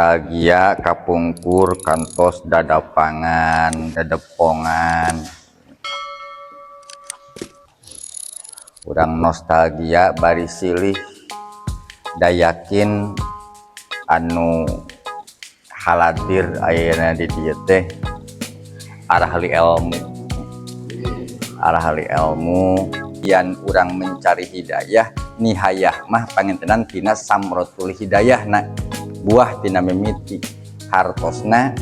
Nostalgia kapungkur kantos dadapangan dadepongan, urang nostalgia bari silih da yakin anu haladir ayeuna di dieu teh arahli ilmu, arahli ilmu. Yan urang mencari hidayah, nihayah mah pangintenan tina samrotul hidayah na, buah tina mimiti, hartosna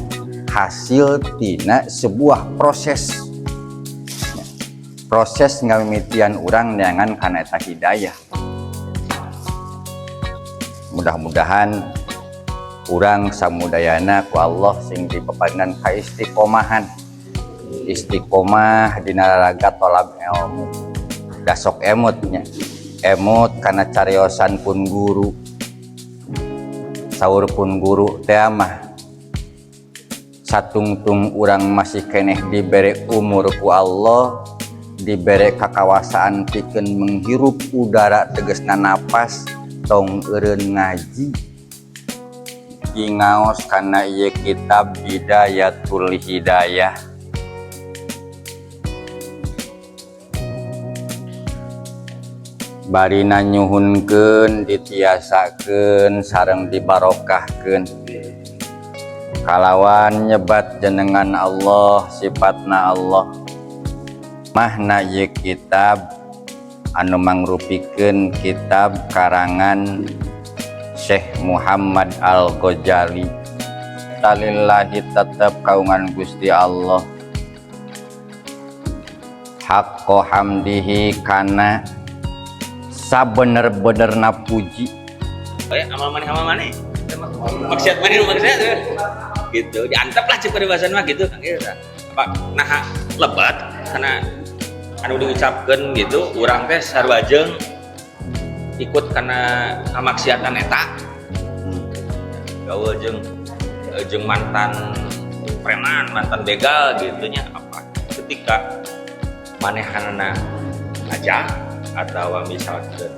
hasil tina sebuah proses, proses ngamimitian urang neangan kana eta hidayah. Mudah-mudahan urang samudayana ku Allah sing dipaparinan ka istiqomahan, istiqomah dina raraga tolab ilmu. Da sok emut nya, emut kana cariosan pun guru, saur pun guru teh mah satungtung urang masih keneh dibere umur ku Allah, dibere kakawasaan pikeun menghirup udara, tegesna napas, tong eureun ngaji, ngaos kana ieu kitab Bidayatul Hidayah. Barina nyuhunkeun ditiasakeun sareng dibarokahkeun kalawan nyebat jenengan Allah, sifatna Allah. Mahna ieu kitab anu mangrupikeun kitab karangan Syekh Muhammad Al-Ghazali, talillahi tetep kaungan Gusti Allah, haqqo hamdihi kana sabener-benerna puji. Oh ya, amal maneh, amal maneh. Maksiat maneh maksiat gitu. Diantep lah cek paribasan mah gitu kan gitu. Apa nah lebat karena anu diucapkeun gitu, urang teh sarua jeung ikut karena kamaksiatan eta. Gaul jeung jeung mantan preman, mantan begal gitu nya. Apa ketika manehanana aja atau misalkan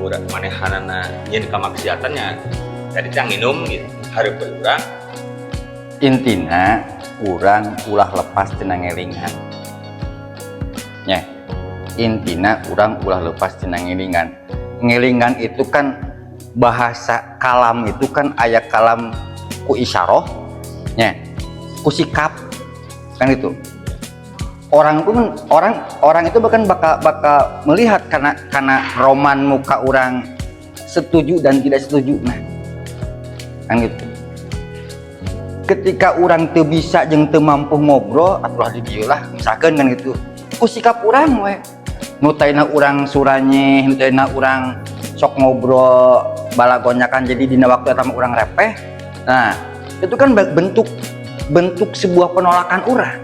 urang manehanana nyeun kamaksiatannya jadi teh nginum gitu hareup urang. Intina urang ulah lepas tina ngelingan nya. Intina urang ulah lepas tina ngelingan. Ngelingan itu kan bahasa kalam, itu kan aya kalam ku isyarah nya, ku sikap kan. Itu orang pun, orang orang itu bahkan bakal bakal melihat karena roman muka orang setuju dan tidak setuju. Nah kan gitu, ketika orang teu bisa jeung teu mampu ngobrol atuh di dieu lah misalkan kan gitu, ku sikap urang we nu tadina urang suranye, nu tadina urang sok ngobrol balagonya kan, jadi dina waktu eta mah urang repeh. Nah, itu kan bentuk bentuk sebuah penolakan urang.